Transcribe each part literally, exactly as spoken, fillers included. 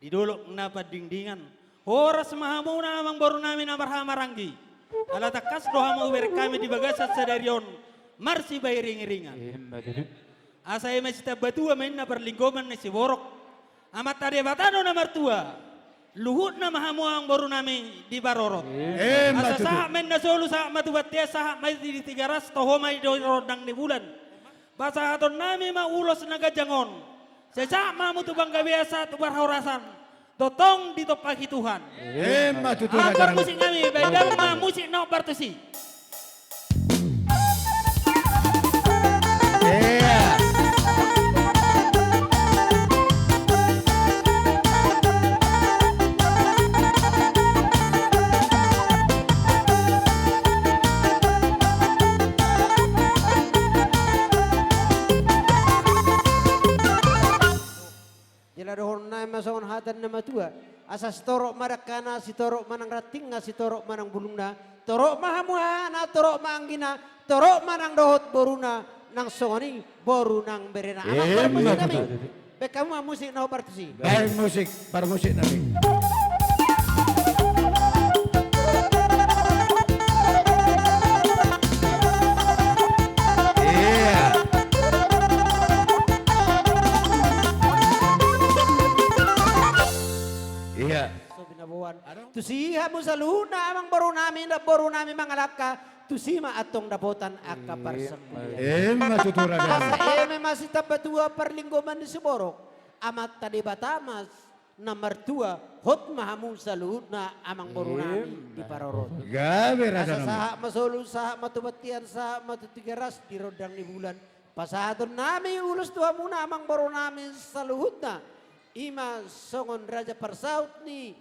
di dolok na pandingdingan. Horas ma hamuna amang boru nami na marhahamaranggi. Ala tangkas do hamu hubereng hami di bagasan sadari on marsipairingiringan. Ima tutu. Asa i ma sitambatua ma inna parlinggoman ni siborok. Amanta Debata do na martua. Luhutna ma hamu amang boru nami diparorot. Ima tutu. Asa sahat ma inna solu, sahat ma tu bontean, sahat ma i di Tigaras, toho ma i di rondang ni bulan. Pasahaton nami ma ulos na ganjang on. Sai sahat ma hamu tu panggabean, sahat tu parhorasan. Tongtong ditompaki Tuhan. Ima tutu. Amang parmusik nami, baen damang ma musik na hot partusi. Iya. Jala dohonon nami ma songon hata ni na matua. Asa sitorop ma dangkana, sitorop ma nang rantingna, sitorop ma nang bulungna. Torop ma hamu hahana, torop ma anggina, torop ma nang dohot boruna, nang songon i boru nang berena. Ima tutu. Amang parmusik nami. Baen hamu ma musik na hot partusi. Baen musik, parmusik nami. Iya. Iya. Tusi hamu saluhutna amang boru nami, namboru nami mangalangka, tusi ma antong dapotan angka parsaulian. Ima tutu raja. Asa eme ma sitambatua parlinggoman ni siborok. Amanta Debata ma na martua, hot ma hamu saluhutna amang boru nami diparorot. Gabe raja nami. Asa sahat ma solu, sahat ma tu bontean, sahat ma tu Tigaras di rondang ni bulan. Pasahaton nami ulos tu hamuna amang boru nami saluhutna. Ima songon raja parsaut ni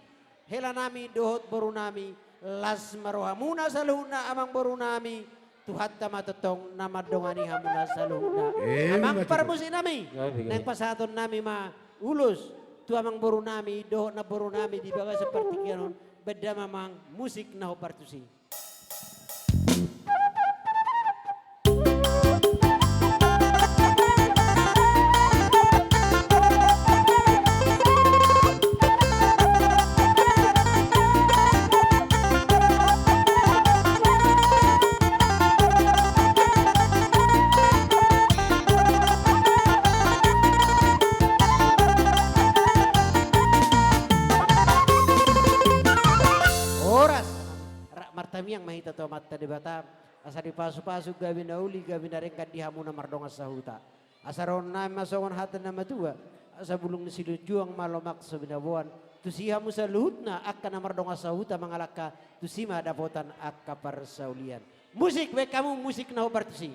hela nami dohot boru nami, las ma rohamuna saluhutna amang boru nami, Tuhanta ma tongtong na mandongani hamuna saluhutna. Ima tutu. Amang parmusik nami, gabe, gabe, naeng pasahaton nami ma ulos tu amang boru nami dohot namboru nami di bagasan partingkian on, baen damang ma musik na hot partusi. Horas. Ra-, martamiang ma hita tu Amanta Debata, asa dipasupasu gabe na uli, gabe na denggan di hamu na mardongan sahuta. Asa dohonon nami ma songon hata ni na matua, asa bulung ni silinjuang ma lomak so binaboan, tusi hamu saluhutna angka na mardongan sahuta mangalangka, tusi ma dapotan angka parsaulian. Musik, baen hamu musik na hot partusi.